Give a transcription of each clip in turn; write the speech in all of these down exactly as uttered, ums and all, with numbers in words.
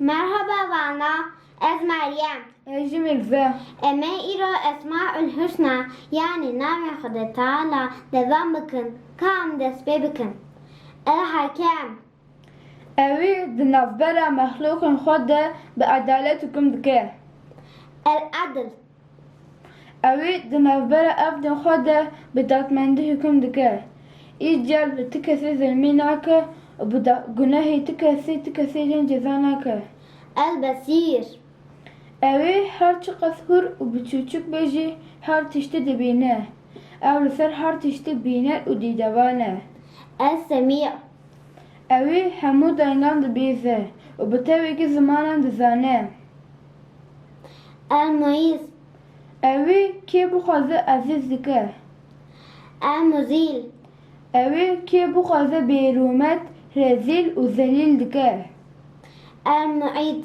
Merhaba wana, ez Meryem. Ez jî Mirze. Em ê îro Esmaul Husna, yanî navên Xwedê Teala devam bikin. Ka em dest pê bikin. El Hakem. Ewî di navbera mexlûqên xwe de bi edalet hukum dike. El Adil. Ewî di navbera evdên xwe de bi dadmendî hukum dike. Îcar bi ti kesî zilmî nake û bi da-, gunehê ti kesî, ti kesî din ceza nake. El Besîr. Ewî her çiqas hûr û biçûçik be jî her tiştî dibîne. Ew li ser her tiştî bîner û dîdevan e. El Semî. Ewî hemû dengan dibîze û bi tevekî zimanan dizane. El Muîz. Ewî kê bixwaze ezîz dike. El Muzîl. Ewî kê bixwaze bêrûmet, rezîl û zelîl dike. El Muîd.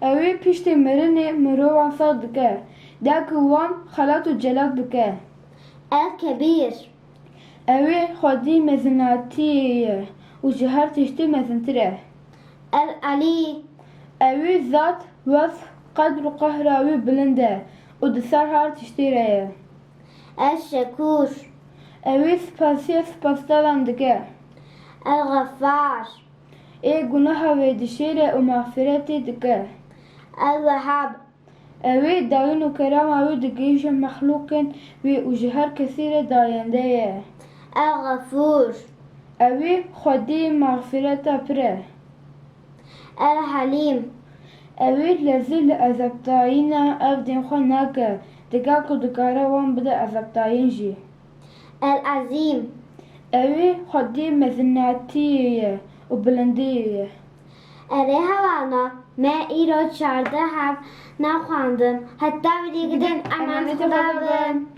Ewî piştî mirinê mirovan sax dike, da ku wan xelat û celat bike. El Kebîr. Ewî xwedî mezinatiyê ye û ji her tiştî mezintir e. El Elî. Ewî zat, wesf, qedr û qehra wî bilind e û di ser her tiştî re ye. El Şekûr. Ewî spasiya spasdaran dike. El Xefar. Ê guneha wê dişêre û mexfiretê dike. El Wehhab. Ewî dayîn û kerema wî digihîje mexlûqên wî û ji her kesî re dayende ye. El Xefûr. Ewî xwedî mexfireta pir e. El Helîm. Ewî lezî li ezebdayîna evdên xwe nake, diga ku dikare wan bide ezebdayîn jî. El Ezîm. Ewî xwedî mezinatiyê ye û bilindiyê ye. Erê hewana, me îro çardeh heb nexwendin. Heta vîdî gidin, emanet Xuda bin.